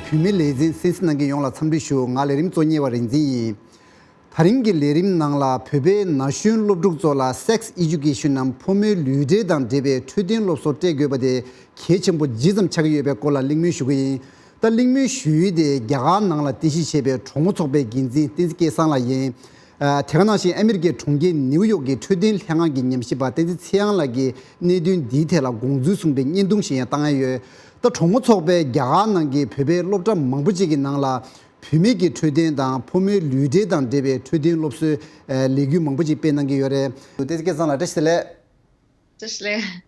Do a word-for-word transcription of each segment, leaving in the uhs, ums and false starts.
བོད་མི་ལས་འཛིན་གསན་གཟིགས་གནང་མཁན་ཡོངས་ལ་འཚམས་འདྲི་ཞུ། ང་ལས་རིམ་གཙོ་གཉེར་བ་རིག་འཛིན་ཡིན། ད་རིང་གི་ལས་རིམ་ནང་ལ་བོད་པའི་ན་གཞོན་སློབ་ཕྲུག་ཚོ་ལ་སེག་སི་ཨེ་ཌུ་ཀེ་ཤན་ནམ་ཕོ་མོའི་ལུས་འབྲེལ་དང་འབྲེལ་བའི་འཕྲོད་བསྟེན་སློབ་གསོ་སྤྲད་དགོས་པ་དེ་གལ་ཆེན་པོ་ཇི་ཙམ་ཆགས་ཀྱི་ཡོད་པའི་སྐོར་ལ་གླེང་མོལ་ཞུ་གི་ཡིན། ད་གླེང་མོལ་ཞུ་ཡུལ་དེ་རྒྱ་གར་ནང་ལ་རྟེན་གཞི་བྱས་པའི་གྲོགས་མོ་ཚོགས་པའི་འགན་འཛིན་བསྟན་འཛིན་སྐལ་བཟང་ལགས་ཡིན། ཨ། དེ་ག་ནང་བཞིན་ཨ་མི་རི་ཀའི་གྲོང་ཁྱེར་ནེའུ་ཡོག་གི་འཕྲོད་བསྟེན་ལྷན་ཁང་གི་ཉམས་ཞིབ་པ་བསྟན་འཛིན་ཚེ་དབྱངས་ལགས་ཀྱིས་གནད་དོན་འདིའི་ཐད་ལ་དགོངས་ཚུལ་གསུངས་པའི་བརྙན་ཐུང་ཞིག་ཡང་བཏང་ཡ་ཡོད། ད་གྲོགས་མོ་ཚོགས་པས་རྒྱ་གར་ནང་གི་བོད་པའི་སློབ་གྲྭ་མང་པོ་ཅིག་གི་ནང་ལ་བུད་མེད་ཀྱི་འཕྲོད་བསྟེན་དང་ཕོ་མོའི་ལུས་འབྲེལ་དང་འབྲེལ་བའི་འཕྲོད་བསྟེན་སློབ་གསོའི་ཨ་ལས་འགུལ་མང་པོ་ཅིག་སྤེལ་གནང་གི་ཡོད་རེད། བསྟན་འཛིན་སྐལ་བཟང་ལགས་བཀྲ་ཤིས་བདེ་ལེགས། བཀྲ་ཤིས་བདེ་ལེགས།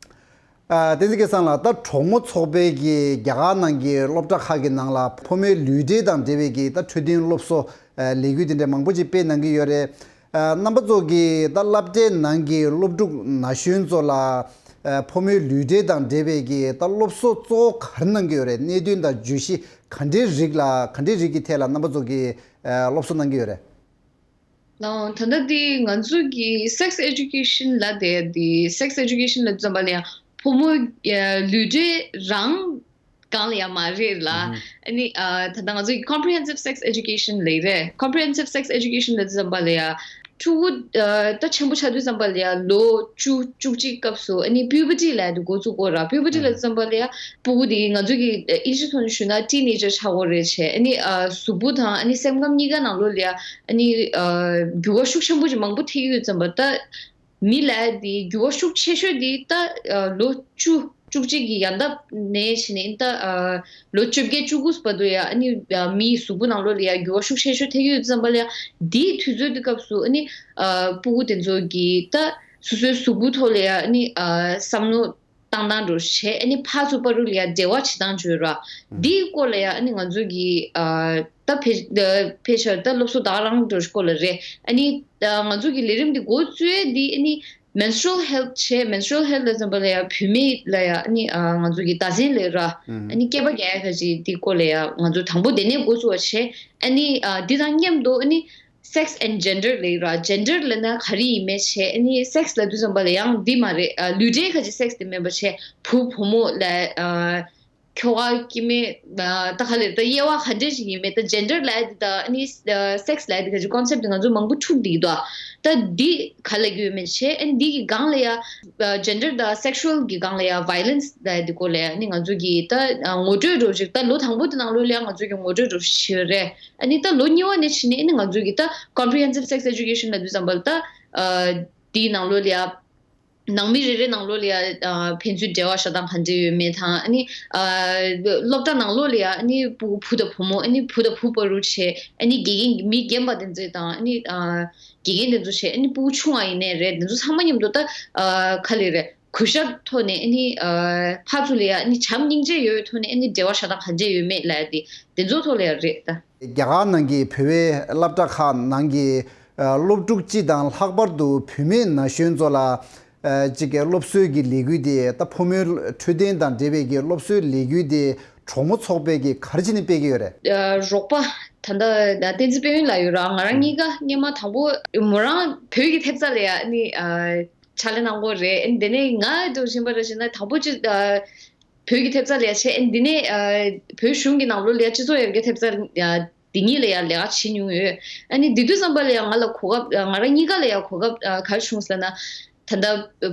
ཨ། བསྟན་འཛིན་སྐལ་བཟང་ལགས། ད་གྲོགས་མོ་ཚོགས་པའི་གི་རྒྱ་གར་ནང་གི་སློབ་གྲྭ་ཁག་གི་ནང་ལ་ཕོ་མོའི་ལུས་འབྲེལ་དང་འབྲེལ་བའི་གི་ད་འཕྲོད་བསྟེན་སློབ་གསོ་ཨ་ལས་འགུལ་དེ་འདྲ་མང་པོ་ཅིག་སྤེལ་གནང་གི་ཡོད་རེད། ཨ། རྣམ་པ་ཚོ་གི་ད་སློབ་གྲྭའི་ནང་གི་སློབ་ཕྲུག་ན་གཞོན་ཚོ་ལ་ཨ་ཕོ་མོའི་ལུས་འབྲེལ་དང་འབྲེལ་བའི་གི་ད་སློབ་གསོ་གཙོ་བོ་ག་རེ་གནང་གི་ཡོད་རེད། གནད་དོན་དང་བརྗོད་གཞི་ག་འདྲའི་རིགས་ལ་ག་འདྲའི་རིགས་ཀྱི་ཐད་ལ་རྣམ་པ་ཚོ་གི་ཨ་སློབ་གསོ་གནང་གི་ཡོད་རེད། ལགས། ད་ལྟ་འདི་ང་ཚོ་གི་sex education ལབ་དེ་འདི་sex education ལབ་ཙམ་པ་ལ་ཡང་ཕོ་མོ་ཨ་ལུས་འབྲེལ་རང་སྒང་ལ་ཡང་མ་རེད་ལ། ཨ་ནི་ཨ་ད་ལྟ་ང་ཚོ་གི་comprehensive sex education ལབ་རེད། comprehensive sex education ལབ་ཙམ་པ་ལ་ཡང་ཕྲུ་གུ་ཨ་ད་ཆེན་པོ་ཆགས་དུས་ཙམ་པ་ལ་ཡང་ལོ་བཅུ་བཅུ་གཅིག་སྐབས་སུ་ཨ་ནི་puberty ལབ་དེ་འགོ་བཙུགས་དགོས་ར། puberty ལབ་ཙམ་པ་ལ་ཡང་ཕྲུ་གུ་དེ་ང་ཚོ་གི་ཨིན་ཇི་ཐོག་ནས་ཞུས་ན་teenager ཆགས་ཀྱི་ཡོད་རེད་བྱས། ཨ་ནི་ཨ་གཟུགས་པོ་དང་ཨ་ནི་སེམས་ཁམས་གཉིས་ཀ་ནང་ལོགས་ལ་ཡ་ཨ་ནི་ཨ་འགྱུར་བ་ཤུགས་ཆེན་པོ་ཅིག་མང་པོ་ཐེབས་ཀྱི་ཡོད་ཙམ་པ། ད་མི་ལབ་ཡ་དེ་འགྱུར་བ་ཤུགས་ཆེ་ཤོས་དེ་ད་ཨ་ལོ་བཅུ་བཅུ་གཅིག་གི་ཡར་འདབ་ནས་བྱས་ནས་ད་ཨ་ལོ་བཅོ་བརྒྱད་བཅུ་དགུ་བར་དུ་ཡ་ཨ་ནི་ཨ་མིའི་གཟུགས་པོ་ནང་ལོགས་ལ་ཡ་འགྱུར་བ་ཤུགས་ཆེ་ཤོས་ཐེབས་ཀྱི་ཡོད་ཙམ་པ་ལ་ཡ་དེའི་དུས་ཚོད་དེ་སྐབས་སུ་ཨ་ནི་ཨ་ཕྲུ་གུ་དེ་ཚོ་གི་ད་སོ་སོའི་གཟུགས་པོ་ཐོག་ལ་ཡ་ཨ་ནི་ཨ་བསམ་བློ་བཏང་སྟངས་འདྲ་བྱས། ཨ་ནི་ཕར་ཚུར་བར་དུ་ལ་ཡ་འབྲེལ་བ་བྱེད་སྟངས་བརྗོད་ར། འདིའི་སྐོར་ལ་ཡ་ཨ་ནི་ང་ཚོ་གི་ཨ་ད་ཕལ་ཕལ་ཆེར་ད་སློབ་གསོ་ད་ག་རང་འདྲ་སྐོར་ལ་རེད། ཨ་ནི་ད་ང་ཚོ་གི་ལས་རིམ་འདི་འགོ་བཙུགས་ཡས་འདི་ཨ་ནི་menstrual health བྱས། menstrual health ལ་ཙམ་པ་ལ་ཡ་བུད་མེད་ལ་ཡ་ཨ་ནི་ཨ་ང་ཚོ་གི་ཟླ་མཚན་ལབ་ར། ཨ་ནི་སྐེད་པ་རྒྱག་ཡ་ག་ཅིག་འདི་སྐོར་ལ་ཡ་ང་ཚོ་དང་པོ་དེ་ནས་འགོ་བཙུགས་པ་བྱས། ཨ་ནི་ཨ་འདི་དང་མཉམ་དུ་ཨ་ནི་sex and gender ལབ་ར། gender ལབ་ན་ག་རེ་ཡིན་མིན་བྱས། ཨ་ནི་sex ལབ་དུས་ཙམ་པ་ལ་ཡང་འདི་མ་རེད། ཨ་ལུས་འབྲེལ་ཁ་ཅིག་sex དེ་མིན་པ་བྱས། བུ་བུ་མོ་ལ་ཨ་ཁྱོ་ག་སྐྱེ་དམན་ཨ་ད་ག་ལེར་ད་དབྱེ་བ་ག་འདྲས་ཞིག་ཡིན་མིན། ད་gender ལབ་ཡ་འདི་དང་ཨ་ནི་ཨ་sex ལབ་ཡ་འདི་ཁ་ཅིག་concept དེ་ང་ཚོ་མང་པོ་འཁྲུག་བསྡད་ཀྱི་འདུག་ད་འདི་ག་ལབ་ཀྱི་ཡོད་མེད་བྱས། ཨ་ནི་འདི་གི་སྒང་ལ་ཡ་ཨ་gender དང་sexual གི་སྒང་ལ་ཡ་violence ལབ་ཡ་འདི་སྐོར་ལ་ཡ་ཨ་ནི་ང་ཚོ་གི་ད་ཨ་ངོ་སྤྲོད་འདྲ་བོ་ཅིག་ད་ལོ་དང་པོ་དེ་ནང་ལོགས་ལ་ཡ་ང་ཚོ་གི་ངོ་སྤྲོད་འདྲ་བོ་ཞིག་བྱས་ཡོད་རེད། ཨ་ནི་ད་ལོ་གཉིས་པ་ནས་ཕྱིན་ནས་ཨ་ནི་ང་ཚོ་གི་ད་comprehensive sex education ལབ་དུས་ཙམ་པ་ལ་ད་ཨ་དེའི་ནང་ལོགས་ལ་ཡ་ནང་མི་རེ་རེ་ནང་ལོགས་ལ་ཡ་ཨ་ཕན་ཚུན་འབྲེལ་བ་བྱ་སྟངས་ག་འདྲ་ཡོད་མེད་དང་། ཨ་ནི་ཨ་སློབ་གྲྭ་ནང་ལོགས་ལ་ཡ་ཨ་ནི་བུ་བུ་དང་བུ་མོ། ཨ་ནི་བུ་དང་བུ་བར་དུ་བྱས། ཨ་ནི་དགེ་རྒན་མི་རྒན་པ་དེ་ཚོ་དང་། ཨ་ནི་ཨ་དགེ་རྒན་དེ་ཚོ་བྱས། ཨ་ནི་ཕྲུ་གུ་ཆུང་བ་ཡིན་ནའི་རེད། དེ་ཚོ་ཚང་མ་མཉམ་དུ་ད་ཨ་ག་ལེར་རེད། གུས་ཞབས་ཐོག་ནས་ཨ་ནི་ཨ་ཕར་ཚུར་ལ་ཡ་ཨ་ནི་བྱམས་སྙིང་རྗེ་ཡོད་ཐོག་ནས་ཨ་ནི་འབྲེལ་བ་བྱ་སྟངས་ག་འདྲས་ཡོད་མེད་ལབ་ཡ་དེ་དེ་ཚོ་ཐོག་ལ་ཡ་རེད་ད། རྒྱ་གར་ནང་གི་བོད་པའི་སློབ་གྲྭ་ཁག་ནང་གི་ཨ་སློབ་ཕྲུག་སྤྱི་དང་ལྷག་པར་དུ་བུད་མེད་ན་གཞོན་ཚོ་ལ་ཨ་གཅིག་གི་སློབ་གསོའི་གི་ལས་འགུལ་དེ་ད་ཕོ་མོའི་འཕྲོད་བསྟེན་དང་འབྲེལ་བའི་གི་སློབ་གསོའི་ལས་འགུལ་དེ་གྲོགས་མོ་ཚོགས་པས་གི་ག་རེ་བྱས་ནས་སྤེལ་གི་ཡོད་རེད། ཨ་རོགས་པ་ད་ལྟ་བསྟན་འཛིན་དཔལ་ཡོན་ལགས་ཡོད་ར། ང་རང་གཉིས་ཀ་སྔོན་མ་དང་པོ་མོ་རང་བོད་ཀྱི་ཐེབས་རྩ་ལ་ཡ་ཨ་ནི་ཨ་ཕྱག་ལས་གནང་གི་ཡོད་རེད། ཨ་ནི་དེ་ནས་ང་འདྲ་བཞིན་པ་འདྲ་བྱས་ན་དང་པོ་ཅིག་ཨ་བོད་ཀྱི་ཐེབས་རྩ་ལ་ཡ་བྱས། ཨ་ནི་འདི་ནས་ཨ་བོད་གཞུང་གི་ནང་ལོགས་ལ་ཡ་སྤྱི་ཚོགས་ཡར་རྒྱས་ཐེབས་རྩ་ཡ་འདི་གཉིས་ལ་ཡ་ལས་ཀ་བྱེད་མྱོང་ཡོད། ཨ་ནི་འདི་དུས་ཙམ་པ་ལ་ཡ་ང་ལ་གོ་སྐབས་ཨ་ང་རང་གཉིས་ཀ་ལ་ཡ་གོ་སྐབས་ཨ་ག་རེ་བྱུང་ཟེར་ན། ད་ལྟ་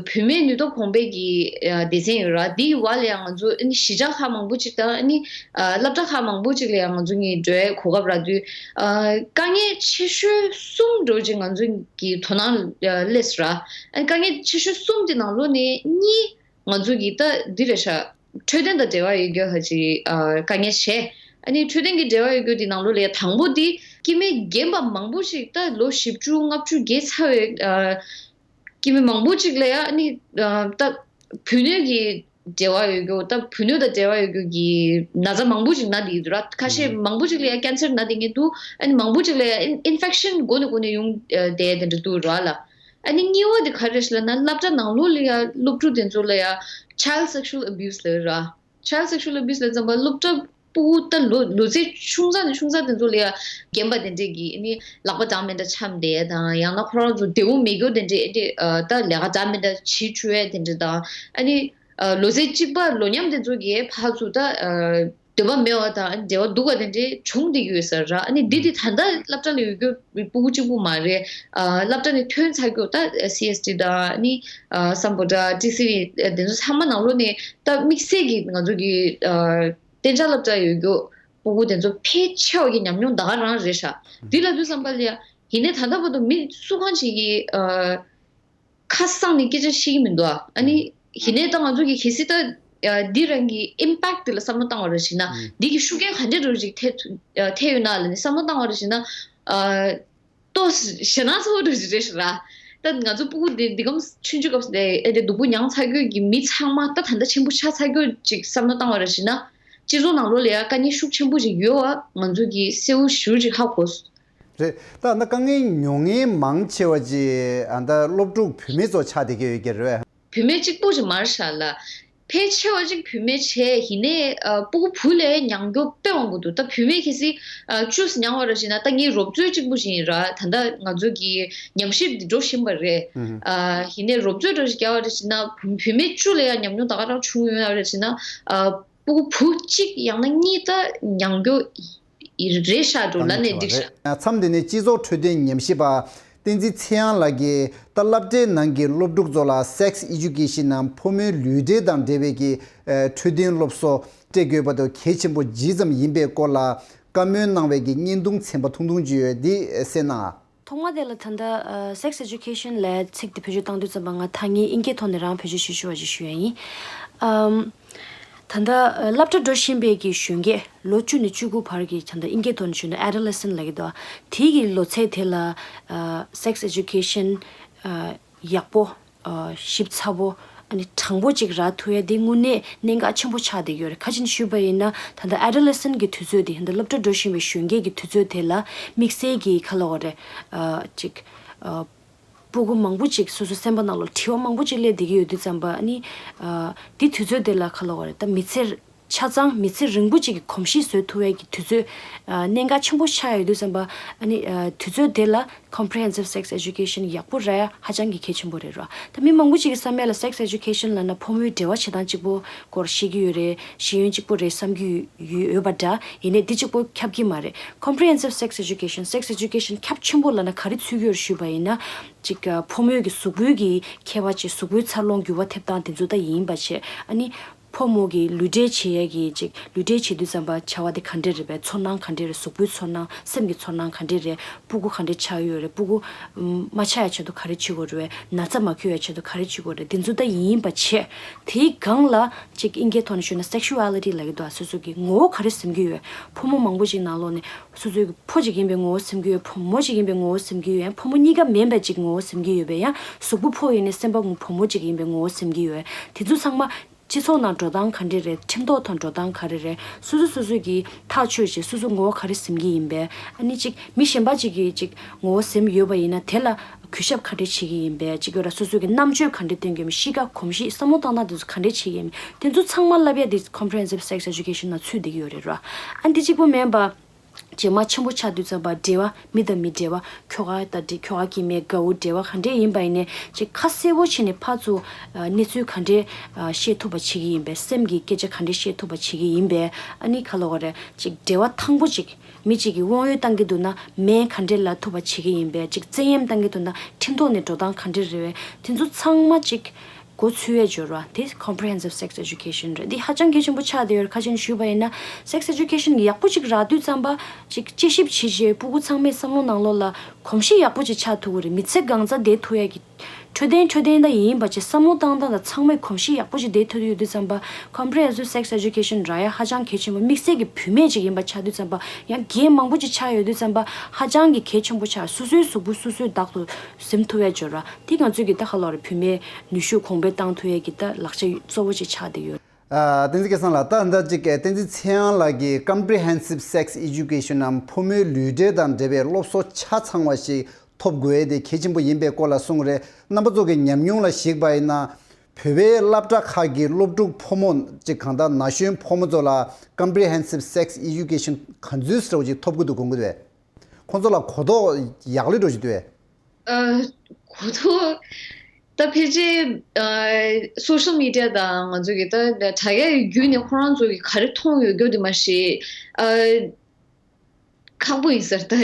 བུད་མེད་ནུས་སྟོབས་གོང་འཕེལ་གྱི་ཨ་སྡེ་ཚན་ཡོད་ར། འདིའི་བར་ལ་ཡ་ང་ཚོ་ཨ་ནི་གཞིས་ཆགས་ཁག་མང་པོ་ཅིག་དང་། ཨ་ནི་ཨ་སློབ་གྲྭ་ཁག་མང་པོ་ཅིག་ལ་ཡ་ང་ཚོ་གཉིས་འགྲོ་ཡའི་གོ་སྐབས་རག་དུས། ཨ་དཀའ་ངལ་ཆེ་ཤོས་གསུམ་འདྲ་བོ་ཅིག་ང་ཚོ་གི་དོ་སྣང་ཨ་སླེབས་སོང་ར། ཨ་ནི་དཀའ་ངལ་ཆེ་ཤོས་གསུམ་དེ་ནང་ལོགས་ནས་གཉིས། ང་ཚོ་གི་ད་འདི་རེད་ཤག་འཕྲོད་བསྟེན་དང་འབྲེལ་བ་ཡོད་རྒྱུ་ཧ་ཅིག་ཨ་དཀའ་ངལ་བྱས། ཨ་ནི་འཕྲོད་བསྟེན་གྱི་འབྲེལ་བ་ཡོད་རྒྱུ་དེ་ནང་ལོགས་ལ་ཡ་དང་པོ་དེ་སྐྱེ་དམན་རྒན་པ་མང་པོ་ཞིག་ད་ལོ་བཞི་བཅུ་ལྔ་བཅུ་བརྒལ་ཚར་བའི་ཨ་སྐྱེ་དམན་མང་པོ་ཅིག་ལ་ཡ་ཨ་ནི་ཨ་ད་བུ་སྣོད་ཀྱི་འབྲེལ་བ་ཡོད་རྒྱུ། ད་བུ་སྣོད་དང་འབྲེལ་བ་ཡོད་རྒྱུ་གི་ན་ཚ་མང་པོ་ཅིག་ན་བསྡད་ཀྱི་འདུག་ར། ཁ་ཤས་མང་པོ་ཅིག་ལ་ཡ་ཀན་སར་ན་བསྡད་མཁན་འདུག་ཨ་ནི་མང་པོ་ཅིག་ལ་ཡ་ཨིན་ཕེག་ཤན་འགོ་ནས་འགོ་ནས་ཡོང་བསྡད་དེ་འདྲ་འདུག་ར་ལ། ཨ་ནི་གཉིས་པ་དེ་ག་རེ་རེད་ལབ་ན། སློབ་གྲྭ་ནང་ལོགས་ལ་ཡ་སློབ་ཕྲུག་དེ་ཚོ་ལ་ཡ་child sexual abuse ལབ་ར། child sexual abuse ལབ་ཙམ་པ་སློབ་གྲྭ་ཕྲུ་གུ་ད་ལོ་ལོ་ཚད་ཆུང་ཙག་ནས་ཆུང་ཙག་དེ་ཚོ་ལ་ཡ་རྒན་པ་དེ་འདྲས་ཀྱིས་ཨ་ནི་ལག་པ་འདྲ་མི་འདྲ་འཆམ་བསྡད་དང་། ཡང་ན་ཁོ་རང་ཚོ་བདེ་པོ་མེད་རྒྱུ་དེ་འདྲས་ཨ་ནི་ད་ལས་ཀ་འདྲ་མི་འདྲ་བྱེད་བཅུག་ཡ་དེ་འདྲས་དང་། ཨ་ནི་ལོ་ཚད་གཅིག་པ་ལོ་མཉམ་དེ་ཚོ་གིས་ཕར་ཚུར་ད། འདོད་པ་མེད་པ་དང་འབྲེལ་བ་སྡུག་པ་དེ་འདྲའི་བྱུང་བསྡད་ཀྱི་ཡོད་ས་རེད། ཨ་ནི་འདི་དེ་ད་ལྟ་སློབ་གྲྭ་ལ་ཡོད་རྒྱུ་སྤུ་གུ་གཅིག་པུ་མ་རེད། ཨ་སློབ་གྲྭ་ནས་ཐོན་ཚར་རྒྱུ་ད་སི་ཨེས་ཊི་དང་ཨ་ནི་ཨ་སམ་བྷོ་ཊ་ཊི་སི་ཝི་དེ་ཚོ་ཚང་མ་ནང་ལོགས་ནས་ད་དམིགས་བསལ་གྱི་ང་ཚོ་གི་ཨ་གཏན་འཇགས་སློབ་གྲྭ་ཡོད་རྒྱུ་སྤུ་གུ་དེ་ཚོ་ཕལ་ཆེ་བ་གི་ཉམས་མྱོང་ད་ག་རང་རེད་ཤག་འདི་ལབ་དུས་ཙམ་པ་ལ་ཡ་ཡིན་ནའི་ད་ལྟ་བར་དུ་མི་སུ་གང་ཞིག་གིས་ཨ། ཁ་གསང་ནས་སྐད་ཆ་བཤད་ཀྱི་མི་འདུག་ཨ་ནི་ཡིན་ནའི་ད་ང་ཚོ་གི་གལ་སྲིད་ད་འདི་རང་གི་ཨིམ་པེག་དེ་ལ་བསམ་བློ་བཏང་བ་རེད་ཞེ་ན། འདི་གི་ཤུགས་རྐྱེན་ག་འདྲ་འདྲ་ཞིག་ཐེབས་ཐེབས་ཡོད་ན་ལ་ནི་བསམ་བློ་བཏང་བ་རེད་ཞེ་ན། ཏོག་ཞེ་ན་ཚ་བོ་འདྲ་ཞིག་རེད་ཤག་ར། ད་ང་ཚོ་སྤུ་གུ་འདི་འདི་གམ་ཆུང་ཆུང་སྐབས་སུ་ཨེ་འདི་སྡུག་པོ་མྱངས་ཚར་རྒྱུ་གི་མི་ཚང་མ་ད་ད་ལྟ་ཆེན་པོ་ཆགས་ཚར་རྒྱུ་ཅིག་བསམ་བློ་བཏང་བ་རེད་ཞེ་ན། སྤྱི་ཚོགས་ནང་ལོགས་ལ་ཡ་དཀའ་ངལ་ཤུགས་ཆེན་པོ་ཞིག་ཡོད་བ་ང་ཚོ་གི་གསལ་བོ་ཞེ་པོ་ཅིག་ཧ་གོ། རེད། ད་ད་དཀའ་ངལ་མྱོང་མཁན་མང་ཆེ་བ་ཅིག་ཨ་ད་སློབ་ཕྲུག་བུད་མེད་ཚོ་ཆགས་བསྡད་ཀྱི་ཡོད་ཀྱི་རེད། བུད་མེད་གཅིག་པོ་ཅིག་མ་རེད་ཤག་ལ། ཕལ་ཆེ་བ་ཅིག་བུད་མེད་བྱས་ཡིན་ནའི་ཨ་སྤུ་གུ་བུ་ལས་མྱངས་རྒྱུ་དཔེ་མང་པོ་འདུག་ད་བུད་མེད་གལ་སྲིད་ཨ་བཅུ་མྱངས་པ་རེད་ཞེ་ན་ད་ངའི་རོབ་ཙོའི་གཅིག་པུ་ཞིག་ཡིན་ར། ད་ལྟ་ང་ཚོ་གི་ཉམས་ཞིབ་འདི་འགྲོ་བཞིན་པ་རེད། ཨ་ཡིན་ནའི་རོབ་ཙོའི་འགྲོ་ཞིག་རྒྱག་པ་རེད་ཞེ་ན་བུད་མེད་བཅུ་ལ་ཡང་ཉམས་མྱོང་ད་ག་རང་བྱུང་ཡོད་ན་རེད་ཞེ་ན་ཨ། སྤུ་གུ་བུ་གཅིག་ཡང་ན་གཉིས་ད་མྱངས་རྒྱུ་ཡི་རེད་ཤག་འགྲོ་ལ་ནས་འགྲིག་ཤག་མཚམས་འདི་ནས་སྤྱི་ཚོགས་འཕྲོད་བསྟེན་ཉམས་ཞིབ་པ་བསྟན་འཛིན་ཚེ་དབྱངས་ལགས་ཀྱིས་ད་སློབ་གྲྭའི་ནང་གི་སློབ་ཕྲུག་ཚོ་ལ་སེག་སི་ཨེ་ཇུ་ཀེ་ཤན་ནམ་ཕོ་མོའི་ལུས་འབྲེལ་དང་འབྲེལ་བའི་གི་འཕྲོད་བསྟེན་སློབ་གསོ་སྤྲད་དགོས་པ་དང་གལ་ཆེན་པོ་ཇི་ཙམ་ཡིན་པའི་སྐོར་ལ་བཀའ་མོལ་གནང་བའི་གི་བརྙན་ཐུང་ཚན་པ་ཐུང་ཐུང་ཅིག་ཡོད་འདི་གསན་གནང་ཨ། ཐོག་མ་དེ་ལ་ད་ལྟ་ཨ་sex education ལབ་ཚིག་དེ་བེད་སྤྱོད་བཏང་དུས་ཙམ་པ་ང་ཐ་སྙད་དབྱིན་སྐད་ཐོག་ནས་རང་བེད་སྤྱོད་བྱེད་ཤུགས་བ་ཞིག་ཞུ་ཡ་ཡིན། ཨམ། ད་ལྟ་ཨ་སློབ་གྲྭ་འགྲོ་བཞིན་པའི་གི་གཞོན་སྐྱེས་ལོ་བཅུ་ནས་བཅུ་དགུ་བར་གྱི་ད་ལྟ་དབྱིན་སྐད་ཐོག་ནས་ཞུས་ན་adolescent ལབ་ཀྱི་འདུག་དེའི་གི་ལོ་ཚད་དེ་ལ་ཨ་sex education ཨ་ཡག་པོ། ཨ་ཞིབ་ཚགས་པོ། ཨ་ནི་དྲང་པོ་ཅིག་རག་ཐུབ་ཡ་དེ་དངོས་གནས་གནད་འགག་ཆེན་པོ་ཆགས་བསྡད་ཡོད་རེད། ཁ་ཅིག་ཞུས་པ་ཡིན་ན་ད་ལྟ་adolescent གི་དུས་ཚོད་དེ་ད་ལྟ་སློབ་གྲྭ་འགྲོ་བཞིན་པའི་གཞོན་སྐྱེས་ཀྱི་དུས་ཚོད་དེ་ལ་དམིགས་བསལ་གྱི་ག་ལབ་དགོས་རེད། ཨ་ཅིག་ཨ་སྤུ་གུ་མང་པོ་ཅིག་སོ་སོའི་སེམས་པ་ནང་ལ་དྲི་བ་མང་པོ་ཅིག་སླེབས་བསྡད་ཀྱི་ཡོད་དུས་ཙམ་པ་ཨ་ནི་ཨ་དེ་དུས་ཚོད་དེ་ལ་ག་ལབ་དགོས་རེད། ད་མི་ཚེ་ཆ་ཚང་མི་ཚེ་རིང་པོ་ཅིག་གི་གོམས་གཤིས་བཟོ་ཐུབ་ཡས་ཀྱི་དུས་ཚོད་ཨ་གནད་འགག་ཆེན་པོ་ཆགས་ཡོད་དུས་ཙམ་པ་ཨ་ནི་ཨ་དུས་ཚོད་དེ་ལ་comprehensive sex education ཡག་པོ་རག་ཡ་ཧ་ཅང་གི་གལ་ཆེན་པོ་རེད་ར། ད་མི་མང་པོ་ཅིག་གི་བསམ་ཡས་ལ་sex education ལབ་ན་ཕོ་མོའི་འབྲེལ་བ་བྱེད་སྟངས་གཅིག་པོ་སྐོར་བཤད་ཀྱི་ཡོད་རེད། ཤེས་ཡོན་གཅིག་པོ་རེད་བསམ་གྱི་ཡོད་ཡོད་པ་འདྲ། ཡིན་ནའི་འདི་གཅིག་པོ་ཁྱབ་ཀྱི་མ་རེད། comprehensive sex education sex education ཁྱབ་ཆེན་པོ་ལབ་ན་ག་རེ་ཚུད་ཀྱི་ཡོད་རེད་ཞུས་པ་ཡིན་ན་ཅིག་ཕོ་མོའི་གི་གཟུགས་པོའི་གི་ཁྱད་པར་ཅིག་གཟུགས་པོའི་འཚར་ལོངས་འགྱུར་བ་ཐེབས་སྟངས་དེ་ཚོ་ད་ཡིན་པ་བྱས་ཨ་ནི། ཕོ་མོ་གི་ལུས་འབྲེལ་བྱེད་ཡས་ཀྱི་ཅིག་ལུས་འབྲེལ་བྱེད་དུས་ཙམ་པ་བྱ་བ་དེ་ག་འདྲས་རེད་པས། ཚོར་སྣང་ག་འདྲས་རེད། གཟུགས་པོའི་ཚོར་སྣང་སེམས་ཀྱི་ཚོར་སྣང་ག་འདྲས་རེད། སྤུ་གུ་ག་འདྲས་ཆགས་ཡོད་རེད། སྤུ་གུ་མ་ཆགས་ཡ་ཆེད་དུ་ག་རེ་བྱེད་དགོས་རེད། ན་ཚ་མ་འཁྱོལ་ཡ་ཆེད་དུ་ག་རེ་བྱེད་དགོས་རེད། དེ་ཚོ་ད་ཡིན་པ་བྱས་དེའི་སྒང་ལ་ཅིག་དབྱིན་སྐད་ཐོག་ནས་ཞུས་ན་sexuality ལབ་ཀྱི་འདུག་སོ་སོ་གི་ངོ་བོ་ག་རེ་སེམས་ཀྱི་ཡོད། ཕོ་མོ་མང་པོ་ཅིག་ནང་ལོགས་ནས་སོ་སོའི་ཕོ་ཅིག་ཡིན་པའི་ངོ་བོ་སེམས་ཀྱི་ཡོད། ཕོ་མོ་ཅིག་ཡིན་པའི་ངོ་བོ་སེམས་ཀྱི་ཡོད། ཡང་ཕོ་མོ་གཉིས་ཀ་མིན་པ་ཅིག་ངོ་བོ་སེམས་ཀྱི་ཡོད་པས་ཡང་གཟུགས་པོ་ཕོ་ཡིན་ནའི་སེམས་པ་ཕོ་མོ་ཅིག་ཡིན་པའི་ངོ་བོ་སེམས་ཀྱི་ཡོད། དེ་ཚོ་ཚང་མ། སྤྱི་ཚོགས་ནང་འགྲོ་སྟངས་ག་འདྲས་རེད། ཁྲིམས་ཐོག་ཐོག་འགྲོ་སྟངས་ག་རེ་རེད། སོ་སོ་སོ་སོ་གིས་ཐག་ཆོད་བྱས་སོ་སོ་ངོ་བོ་ག་རེ་ཟིན་གྱི་ཡིན་པས། ཨ་ནི་གཅིག་མི་གཞན་པ་གཅིག་གིས་གཅིག་ངོ་བོ་ཟིན་ཡོད་པ་ཡིན་ན་དེ་ལ་གུས་ཞབས་ག་འདྲས་བྱེད་ཀྱི་ཡིན་པས། གཅིག་ཡོད་ར་སོ་སོ་གི་རྣམ་དཔྱོད་ག་འདྲས་སྟོན་གྱི་ཡིན་པས། གཤིས་ཀ་གོམས་གཤིས་བསམ་བློ་བཏང་སྟངས་དེ་ཚོ་ག་འདྲས་བྱེད་ཀྱི་ཡིན་མིན་དེ་ཚོ་ཚང་མ་བསླབ་ཡ་དེ་comprehensive sex education ནང་ཚུད་བསྡད་ཀྱི་ཡོད་རེད་ར། ཨ་ནི་དེ་གཅིག་པོ་མིན་པ། རྗེས་མ་ཆེན་པོ་ཆགས་དུས་ཙམ་པ་འབྲེལ་བ་མི་དང་མི་འབྲེལ་བ་ཁྱོ་ག་དང་འབྲེལ་ཁྱོ་ག་སྐྱེ་དམན་དགའ་བོ་འབྲེལ་བ་ག་འདྲས་ཡིན་པ་ཡིན་ནའི་ཅིག་ཁ་གསལ་པོ་བྱས་ནས་ཕར་ཚུར་གནས་ཚུལ་ག་འདྲས་བཤད་ཐུབ་པ་བྱེད་ཀྱི་ཡིན་པས། སེམས་ཀྱི་སྐད་ཆ་ག་འདྲས་བཤད་ཐུབ་པ་བྱེད་ཀྱི་ཡིན་པས། ཨ་ནི་ག་ལབ་དགོས་རེད། ཅིག་འབྲེལ་བ་ཐང་པོ་ཅིག་མི་གཅིག་གིས་དབང་ཡོད་བཏང་གི་འདུག་ན་སྨན་ག་འདྲས་ལབ་ཐུབ་པ་བྱེད་ཀྱི་ཡིན་པས། ཅིག་བཙན་གཡེམ་བཏང་གི་འདུག་ན་ཁྲིམས་ཐོག་ནས་འགྲོ་སྟངས་ག་འདྲས་རེད་པས། དེ་ཚོ་ཚང་མ་ཅིག་མགོ་ཚོས་ཡས་སྦྱོར་བ་དེ་comprehensive sex education རེད། འདི་ཧ་ཅང་གལ་ཆེན་པོ་ཆགས་བསྡད་ཡོད་རེད། ཁ་ཅིག་ཞུས་པ་ཡིན་ན་sex education ཡག་པོ་ཅིག་རག་དུས་ཙམ་པ་ཅིག་དཔྱད་ཞིབ་བྱེད་བྱེད་སྤུ་གུ་ཚང་མའི་བསམ་བློ་ནང་ལོགས་ལ་གོམས་གཤིས་ཡག་པོ་ཅིག་ཆགས་ཐུབ་ཀྱི་རེད། མི་ཚེ་གང་ཚ་བསྡད་ཐུབ་ཡས་ཀྱི་འཕྲོད་བསྟེན་འཕྲོད་བསྟེན་ད་ཡིན་པ་ཅིག་བསམ་བློ་བཏང་སྟངས་དང་ཚང་མའི་གོམས་གཤིས་ཡག་པོ་ཅིག་བསྡད་ཐུབ་ཡོད་དུས་ཙམ་པ་comprehensive sex education རག་ཡ་ཧ་ཅང་གལ་ཆེན་པོ། དམིགས་བསལ་གྱི་བུད་མེད་ཅིག་ཡིན་པ་ཆགས་དུས་ཙམ་པ་ཡང་རྒན་མང་པོ་ཅིག་ཆགས་ཡོད་དུས་ཙམ་པ་ཧ་ཅང་གི་གལ་ཆེན་པོ་ཆགས། སོ་སོའི་གཟུགས་པོ་སོ་སོས་བདག་ཏུ་ཟིན་ཐུབ་ཡ་སྦྱོར་བ་དེ་ང་ཚོས་ཀྱི་ད་ག་ལབ་དགོས་རེད། བུད་མེད་ནུས་ཤུགས་གོང་འཕེལ་བཏང་ཐུབ་ཡས་ཀྱི་ད་ལག་ཆ་གཙོ་བོ་ཅིག་ཆགས་བསྡད་ཡོད། ཨ། བསྟན་འཛིན་སྐལ་བཟང་ལགས། ད་ད་ཅིག་བསྟན་འཛིན་ཚེ་དབྱངས་ལགས་ཀྱིས་comprehensive sex education ནམ་ཕོ་མོའི་ལུས་འབྲེལ་དང་འབྲེལ་བའི་སློབ་གསོ་ཆ་ཚང་བ་ཞིག་ཐོབ་དགོས་ཡས་དེ་གལ་ཆེན་པོ་ཡིན་པའི་སྐོར་ལ་གསུངས་རེད། རྣམ་པ་ཚོ་གི་ཉམས་མྱོང་ལ་གཞིགས་པ་ཡིན་ན་བོད་པའི་སློབ་གྲྭ་ཁག་གི་སློབ་ཕྲུག་ཕོ་མོ་ཅིག་གང་ལྟར་ན་གཞོན་ཕོ་མོ་ཚོ་ལ་comprehensive sex education ག་ཚོད་ཟེར་བ་ཅིག་ཐོབ་ཀྱི་འདུག་དགོངས་ཀྱི་འདུག་ཁོང་ཚོ་ལ་གོ་རྟོགས་ཡག་ལེ་འགྲོ་ཅིག་འདུག་གས། ཨ། གོ་རྟོགས་ ད་ཕལ་ཆེར་ཨ་སོ་ཤལ་མི་ཌི་ཡ་དང་ང་ཚོ་གི་ད་དྲ་རྒྱ་བརྒྱུད་ནས་ཁོ་རང་ཚོ་གི་ག་རེ་མཐོང་ཡོད་རྒྱུ་དེ་མ་ཤེས། ཨ་ཁག་པོ་ཡིན་ཟེར། ད་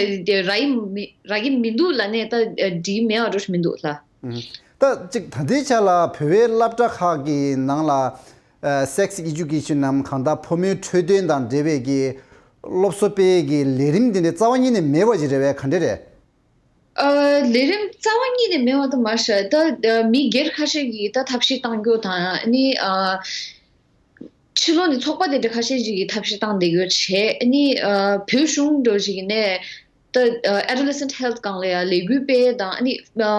རག་གི་མི་རག་གི་མི་འདུག་ལབ་ནས་ད་འགྲིག་མེད་པ་འགྲོ་ཞིག་མི་འདུག་ལ། ད་ཅིག་ད་ལྟའི་ཆ་ལ་བོད་པའི་སློབ་གྲྭ་ཁག་གི་ནང་ལ་sex education ནམ་གང་ལྟར་ཕོ་མོའི་འཕྲོད་བསྟེན་དང་འབྲེལ་བའི་གི་སློབ་གསོ་སྤེལ་གི་ལས་རིམ་འདི་འདྲ་རྩ་བ་ཉིད་ནས་མེད་པ་ཅིག་རེད་པས། ག་འདྲ་རེད། ཨ་ལས་རིམ་རྩ་བ་ཉིད་ནས་མེད་པ་དུ་མ་ཤར། ད་ཨ་མི་སྒེར་ཁ་ཤས་ཀྱིས་ད་ཐབས་ཤེས་བཏང་རྒྱུ་དང་ཨ་ནི་ཨ་ཕྱི་ལོགས་ནས་ཚོགས་པ་དེ་འདྲ་ཁ་ཤས་ཅིག་གིས་ཐབས་ཤེས་བཏང་བསྡད་རྒྱུ་བྱས། ཨ་ནི་ཨ་བོད་གཞུང་འདྲ་ཞིག་ནས་ད་ཨ་adolescent health སྒང་ལ་ཡང་ལས་འགུལ་སྤེལ་དང་ཨ་ནི་ཨ་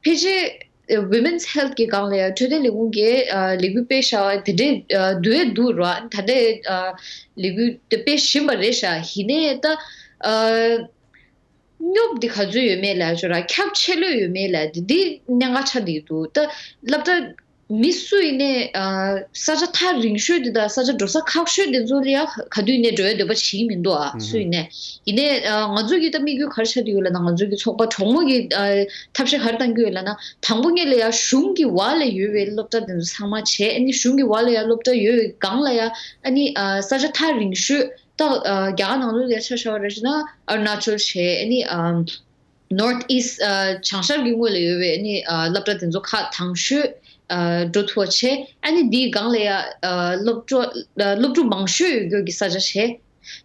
ཕལ་ཆེར་women's health གི་སྒང་ལ་ཡང་འཕྲོད་བསྟེན་ལས་ཁུངས་ཀྱིས་ཨ་ལས་འགུལ་སྤེལ་བཞག་པ་དེ་འདྲས་ཨ་འདུག་འདུག་ར། ད་ལྟའི་ཨ་ལས་འགུལ་དེ་སྤེལ་བཞིན་པ་རེད་ཤག། ཡིན་ནའི་ད་ཨ། སྙོབ་འདི་ག་ཚོད་ཡོད་མེད་ལ་ཞུ་ར། ཁྱབ་ཆེ་ལོས་ཡོད་མེད་ལ་འདི་འདི་གནད་འགག་ཆགས་འདི་འདུག། ད་སློབ་གྲྭ་མི་སུ་ཡིན་ནའི་ཨ་ས་ཆ་ཐག་རིང་ཤོས་འདི་དང་ས་ཆ་འགྲོ་ས་ཁག་ཤོས་འདི་ཚོ་ལ་ཡ་ག་དུས་ནས་འགྲོ་ཡ་འདོད་པ་བྱེད་ཀྱི་མི་འདུག་ཨ། སུ་ཡིན་ནའི་ཡིན་ནའི་ཨ་ང་ཚོ་གི་ད་དམིགས་ཡུལ་ག་རེ་ཆགས་འདི་ཡོད་ལ་ན། ང་ཚོ་གི་ཚོགས་པ་གྲོགས་མོ་གི་ཨ་ཐབས་ཤེས་ག་རེ་གཏང་གི་ཡོད་ལ་ན། དང་པོ་ཉིད་ལ་ཡ་གཞུང་གི་བར་ལ་ཡོད་པའི་སློབ་གྲྭ་འདི་ཚོ་ཚང་མ་བྱས། ཨ་ནི་གཞུང་གི་བར་ལ་ཡ་སློབ་གྲྭ་ཡོད་པའི་སྒང་ལ་ཡ་ཨ་ནི་ཨ་ས་ཆ་ཐག་རིང་ཤོས། ད་ཨ་རྒྱ་གར་ནང་ལོགས་ལ་ཆ་བཞག་པ་རེད་ཟེར་ན་ཨ་རུ་ན་ཅལ་བྱས། ཨ་ནི་ཨ་ནོར་ཐི་ཨིསྟ་ཨ་བྱང་ཤར་གྱི་ངོས་ལ་ཡོད་པའི་ཨ་ནི་ཨ་སློབ་གྲྭ་དེ་ཚོ་ཁག་དང་ཤོས་ཨ་འགྲོ་ཐུབ་པ་བྱས། ཨ་ནི་དེའི་སྒང་ལ་ཡ་ཨ་སློབ་གྲོགས་ཨ་སློབ་ཕྲུག་མང་ཤོས་ཡོད་རྒྱུ་གི་ས་ཆ་བྱས།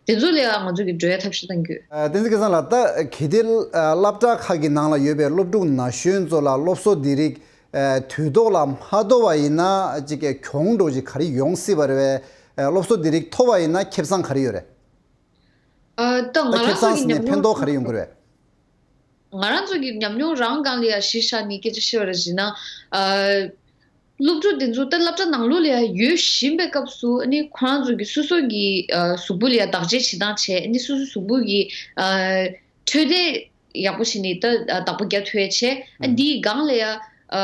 དེ་ཚོ་ལ་ཡ་ང་ཚོ་གི་འགྲོ་ཡ་ཐབས་ཤེས་གཏང་གི་ཡོད། ཨ་བསྟན་འཛིན་སྐལ་བཟང་ལགས། ད་གལ་ཏེ་ཨ་སློབ་གྲྭ་ཁག་གི་ནང་ལ་ཡོད་པའི་སློབ་ཕྲུག་ན་གཞོན་ཚོ་ལ་སློབ་གསོ་འདི་རིགས་ཨ་དུས་ཐོག་ལ་མ་ཐོབ་པ་ཡིན་ན་ཅིག་གྱོང་འགྲོ་ཅིག་ག་རེ་ཡོང་སྲིད་པ་རེད་པས། ཨ་སློབ་གསོ་འདི་རིགས་ཐོབ་པ་ཡིན་ན་ཁེ་བཟང་ག་རེ་ཡོད་རེད། ཨ་ད་ད་ང་ཁེ་རང་ཚོ་བཟང་གི་ཟིན་ནས་ཉམས་ཕན་མྱོང་ཐོགས་ག་རེ་ཡོང་གི་རེད། ང་རང་ཚོ་གི་ཉམས་མྱོང་རང་སྒང་ལ་ཡ་གཞི་བཞག་ནས་སྐད་ཆ་བཤད་པ་རེད་ཟེར་ན། ཨ་སློབ་ཕྲུག་དེ་ཚོ་ད་སློབ་གྲྭ་ནང་ལོགས་ལ་ཡ་ཡོད་བཞིན་པའི་སྐབས་སུ་ཨ་ནི་ཁོ་རང་ཚོ་གི་སོ་སོ་གི་ཨ་གཟུགས་པོ་ལ་ཡ་བདག་གཅེས་བྱེད་སྟངས་བྱས། ཨ་ནི་སོ་སོ་གཟུགས་པོ་གི་ཨ་འཕྲོད་བསྟེན་ཡག་པོ་བྱས་ནས་ད་ཨ་བདག་པོ་རྒྱག་ཐུབ་ཡ་བྱས། ཨ་འདིའི་སྒང་ལ་ཡ་ཨ་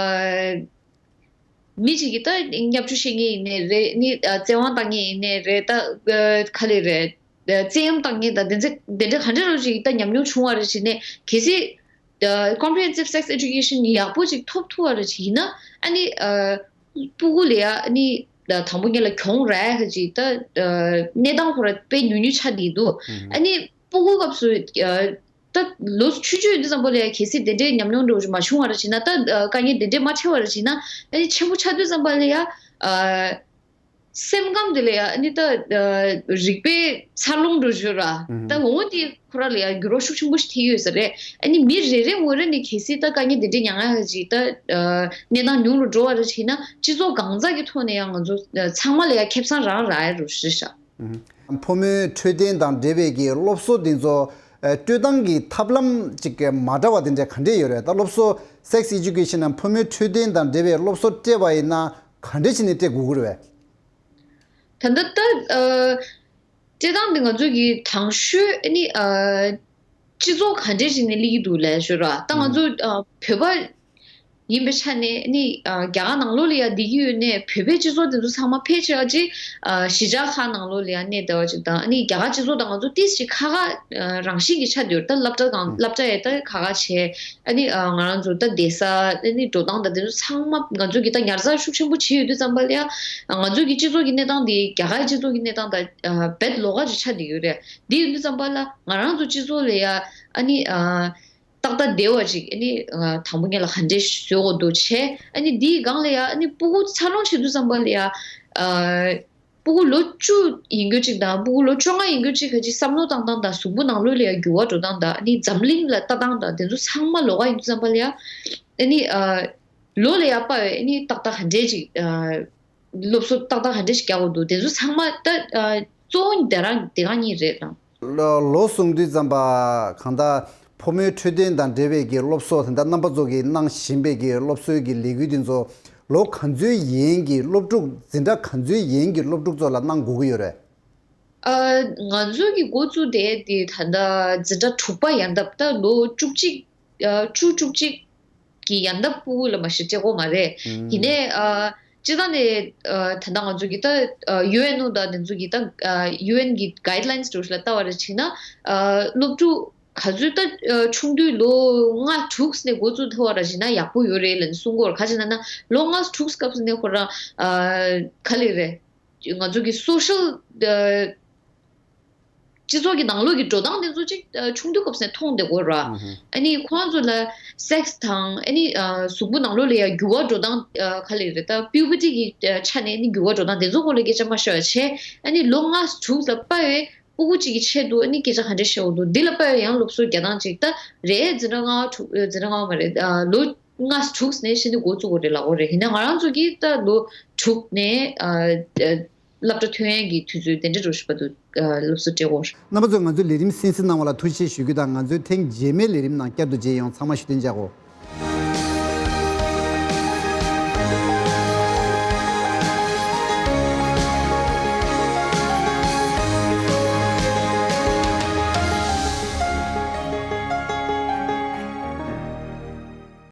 མི་གཅིག་གིས་ད་བརྙས་བཅོས་བྱེད་མཁན་ཡིན་ནའི་རེད། ནི་ཨ་བཙན་དབང་བཏང་མཁན་ཡིན་ནའི་རེད། ད་ཨ་ག་ལེ་རེད། ཨ་བཙན་གཡེམ་བཏང་མཁན་དང་དེ་ཚོ་དེ་འདྲ་ག་འདྲ་རོ་ཅིག་ད་ཉམས་མྱོང་བྱུང་བ་རེད་བྱས་ནས། གལ་སྲིད་ཨ་comprehensive sex education ཡག་པོ་ཅིག་ཐོབ་ཐུབ་པ་རེད་བྱས་ཡིན་ན། ཨ་ནི་ཨ་སྤུ་གུ་ལ་ཡ་ཨ་ནི་ཨ་དང་པོ་ཉིད་ལ་གྱོང་རག་ཡ་ཅིག་ད་ཨ་གནས་སྟངས་ཁོ་ར་དཔེ་ཉུང་ཉུང་ཆགས་བསྡད་འདུག། ཨ་ནི་སྤུ་གུ་སྐབས་སུ་ཨ་ད་ལོ་ཆུང་ཆུང་ཡིན་དུས་ཙམ་པ་ལ་ཡ་གལ་སྲིད་དེ་འདྲའི་ཉམས་མྱོང་འདྲ་བོ་ཞིག་མ་བྱུང་བ་རེད་བྱས་ན། ད་ཨ་དཀའ་ངལ་དེ་འདྲའི་མ་འཕྲད་པ་རེད་བྱས་ན། ཨ་ནི་ཆེན་པོ་ཆགས་དུས་ཙམ་པ་ལ་ཡ་ཨ་སེམས་ཁམས་དེ་ལ་ཡ་ཨ་ནི་ད་ཨ་རིག་པའི་འཚར་ལོངས་འགྲོ་བརྗོད་ར། ད་འོ་དེ་ཁོ་ར་ལ་ཡ་འགྱུར་བ་ཤུགས་ཆེན་པོ་ཞིག་ཐེབས་ཡོད་ས་རེད། ཨ་ནི་མི་རེ་རེ་ངོ་རེ་ནས་གལ་སྲིད་ད་དཀའ་ངལ་དེ་འདྲའི་མྱངས་ཡ་ཅིག་ད་ཨ་གནས་སྟངས་ཉུང་རུ་འགྲོ་བ་རེད་བྱས་ན། སྤྱི་ཚོགས་གང་ཟག་གི་ཐོག་ནས་ཡང་ང་ཚོ་ཨ་ཚང་མ་ལ་ཡ་ཁེ་བཟང་རང་རག་ཡ་རུ་རེད་ཤག། ཕོ་མོའི་འཕྲོད་བསྟེན་དང་འབྲེལ་བའི་གི་སློབ་གསོ་འདི་ཚོ་ཨ་སྤྲོད་སྟངས་ཀྱི་ཐབས་ལམ་ཅིག་མ་འདྲ་བ་དེ་འདྲ་ག་འདྲས་ཡོད་རེད། ད་སློབ་གསོ་sex education ནམ་ཕོ་མོའི་འཕྲོད་བསྟེན་དང་འབྲེལ་བའི་སློབ་གསོ་སྤྲད་པ་ཡིན་ན་ག་འདྲས་བྱས་ནས་སྤྲད་དགོས་ཀྱི་རེད་པས། ད་ལྟ་ད་ཨ་སྤྲད་སྟངས་འདི་ང་ཚོ་གི་དང་ཤོས་ཨ་ནི་ཨ་སྤྱི་ཚོགས་ག་འདྲས་ཅིག་ནས་སླེབས་ཀྱི་འདུག་ལབ་ཞུ་ར། ད་ང་ཚོ་ཨ་བོད་པ་ཡིན་པའི་ཆ་ནས་ཨ་ནི་ཨ་རྒྱ་གར་ནང་ལོགས་ལ་ཡ་བསྡད་ཀྱི་ཡོད་ནའི་བོད་པའི་སྤྱི་ཚོགས་དེ་ཚོ་ཚང་མ་ཕལ་ཆེ་བ་ཅིག་ཨ་གཞིས་ཆགས་ཁག་ནང་ལོགས་ལ་ཡ་གནས་བསྡད་པ་ཅིག་དང་། ཨ་ནི་རྒྱ་གར་སྤྱི་ཚོགས་དང་ང་ཚོ་ཏིས་ཅིག་ཁ་ཁ་ཨ་རང་བཞིན་གྱིས་ཆགས་བསྡད་ཡོད་རེད། ད་སློབ་གྲྭ་གང་སློབ་གྲྭ་ཡ་ད་ཁ་ཁ་བྱས། ཨ་ནི་ཨ་ང་རང་ཚོ་ད་བསྡད་ས་ཨ་ནི་འགྲོ་སྟངས་དང་དེ་ཚོ་ཚང་མ་ང་ཚོ་གི་ད་ཉར་ཚགས་ཤུགས་ཆེན་པོ་བྱས་ཡོད་དུས་ཙམ་པ་ལ་ཡ་ང་ཚོ་གི་སྤྱི་ཚོགས་ཀྱི་གནས་སྟངས་དེ་རྒྱ་གར་སྤྱི་ཚོགས་ཀྱི་གནས་སྟངས་དང་ཨ་རྦད་ལོགས་ཀ་ཅིག་ཆགས་བསྡད་ཡོད་རེད། འདི་ཡིན་དུས་ཙམ་པ་ལ་ང་རང་ཚོ་སྤྱི་ཚོགས་ལ་ཡ་ཨ་ནི་ཨ། ཏག་ཏག་བདེ་བ་ཅིག་ཨ་ནི་ཨ་དང་པོ་ཉིད་ལ་ག་འདྲས་བཟོ་དགོས་འདུག་བྱས། ཨ་ནི་འདིའི་སྒང་ལ་ཡ་ཨ་ནི་སྤུ་གུ་འཚར་ལོངས་བྱེད་དུས་ཙམ་པ་ལ་ཡ་ཨ་སྤུ་གུ་ལོ་བཅུ་ཡིན་རྒྱུ་ཅིག་དང་སྤུ་གུ་ལོ་བཅོ་ལྔ་ཡིན་རྒྱུ་ཅིག་ག་ཅིག་བསམ་བློ་བཏང་སྟངས་དང་གཟུགས་པོ་ནང་ལོགས་ལ་ཡ་འགྱུར་བ་འགྲོ་སྟངས་དང་། ཨ་ནི་འཛམ་གླིང་ལ་ལྟ་སྟངས་དང་དེ་ཚོ་ཚང་མ་ལོགས་ཀ་ཡིན་དུས་ཙམ་པ་ལ་ཡ་ཨ་ནི་ཨ་ལོ་ལ་ཡ་དཔག་པའི་ཨ་ནི་ཏག་ཏག་ག་འདྲས་ཅིག་ཨ། སློབ་གསོ་ཏག་ཏག་ག་འདྲ་ཞིག་རྒྱག་དགོས་འདུག། དེ་ཚོ་ཚང་མ་ད་ཨ་གཙོ་བོ་དེ་རང་དེ་ག་གཉིས་རེད་ལགས། ལོ་ལོ་གསུངས་དུས་ཙམ་པ་གང་ལྟར་ཕོ་མོའི་འཕྲོད་བསྟེན་དང་འབྲེལ་བའི་གི་སློབ་གསོ་དེ་འདྲ་རྣམ་པ་ཚོ་གིས་གནང་བཞིན་པའི་གི་སློབ་གསོའི་གི་ལས་འགུལ་དེ་ཚོ་ལོ་ག་ཚོད་ཡན་གྱི་སློབ་ཕྲུག་འཛིན་གྲྭ་ག་ཚོད་ཡན་གྱི་སློབ་ཕྲུག་ཚོ་ལ་གནང་དགོས་ཀྱི་ཡོད་རེད། ཨ་ང་ཚོ་གི་འགོ་བཙུགས་དེ་དེ་ད་ལྟ་འཛིན་གྲྭ་དྲུག་པ་ཡན་འདབ་ད་ལོ་བཅུ་གཅིག་ཨ་བཅུ་བཅུ་གཅིག་གི་ཡན་འདབ་ཕྲུ་གུ་ལ་མ་གཞི་སྤྲད་ཀྱི་ཡོད་མ་རེད། ཡིན་ནའི་ཨ་སྤྱིར་བཏང་ནས་ཨ་ད་ལྟ་ང་ཚོ་གི་ད་ཨ་ཡུ་ཨེན་ཨོ་དང་དེ་ཚོ་གི་ད་ཨ་ཡུ་ཨེན་གི་གྷའིཌ་ལའིན་སི་འདྲ་བོ་ཞིག་ལ་ལྟ་བ་རེད་བྱས་ན། ཨ་སློབ་ཕྲུག་ ག་ཚོད་ད་ཨ་ཆུང་དུས་ལོ་ལྔ་དྲུག་ནས་འགོ་བཙུགས་ཐུབ་པ་ར་བྱས་ན་ཡག་པོ་ཡོད་རེད་ལབ་ནས་གསུང་གི་ཡོད་རེད། ག་རེ་ཟེར་ན་ན་ལོ་ལྔ་དྲུག་སྐབས་སུ་ནས་ཁོ་རང་ཨ་ག་ལེ་རེད། ང་ཚོ་གི་སོ་ཤལ་ཨ་སྤྱི་ཚོགས་ཀྱི་ནང་ལོགས་ཀྱི་འགྲོ་སྟངས་དེ་ཚོ་ཅིག་ཨ་ཆུང་དུས་སྐབས་སུ་ནས་མཐོང་བསྡད་ཀྱི་ཡོད་ར། ཨ་ནི་ཁོ་རང་ཚོ་ལ་སེག་སི་དང་ཨ་ནི་ཨ་གཟུགས་པོ་ནང་ལོགས་ལ་ཡང་འགྱུར་བ་འགྲོ་སྟངས་ཨ་ག་ལེ་རེད། ད་པིའུ་བར་ཊི་གི་ཨ་ཆ་ནས་ཨ་ནི་འགྱུར་བ་འགྲོ་སྟངས་དེ་ཚོ་སྐོར་ལ་སྐད་ཆ་མ་ཤོད་པ་བྱས། ཨ་ནི་ལོ་ལྔ་དྲུག་ལ་དཔའ་བའི་སྤུ་གུ་གཅིག་གི་ཆེད་དུ་ཨ་ནི་སྐད་ཆ་ག་འདྲ་བཤད་འོ་འདུག་འདི་ལ་དཔའ་བའི་ཡང་སློབ་གསོ་རྒྱག་སྟངས་ཅིག་ད་རེད། འཛིན་གྲྭ་ལྔ་དྲུག་འཛིན་གྲྭ་ལྔ་མ་རེད། ཨ་ལོ་ལྔ་དྲུག་ནས་ཤེས་ནི་འགོ་བཙུགས་དགོས་རེད་ལབ་ཀྱི་ཡོད་རེད། ཡིན་ན་ང་རང་ཚོ་གིས་ད་ལོ་དྲུག་ནས་ཨ་ཨ་སློབ་གྲྭ་ཐོན་ཡས་ཀྱི་དུས་ཚོད་དེ་འདྲ་འགྲོ་བཞིན་པ་འདུག་ཨ་སློབ་གསོ་སྤྲད་ཀྱི་ཡོད་རེད། རྣམ་པ་ཚོས་ང་ཚོའི་ལས་རིམ་གསན་གཟིགས་གནང་བ་ལ་ཐུགས་རྗེ་ཆེ་ཞུ་རྒྱུ་དང་། ང་ཚོའི་ཐེངས་རྗེས་མའི་ལས་རིམ་ནང་བསྐྱར་དུ་མཇལ་ཡོང་། ཚང་མ་བཞུགས་གདན་འཇགས་གོ།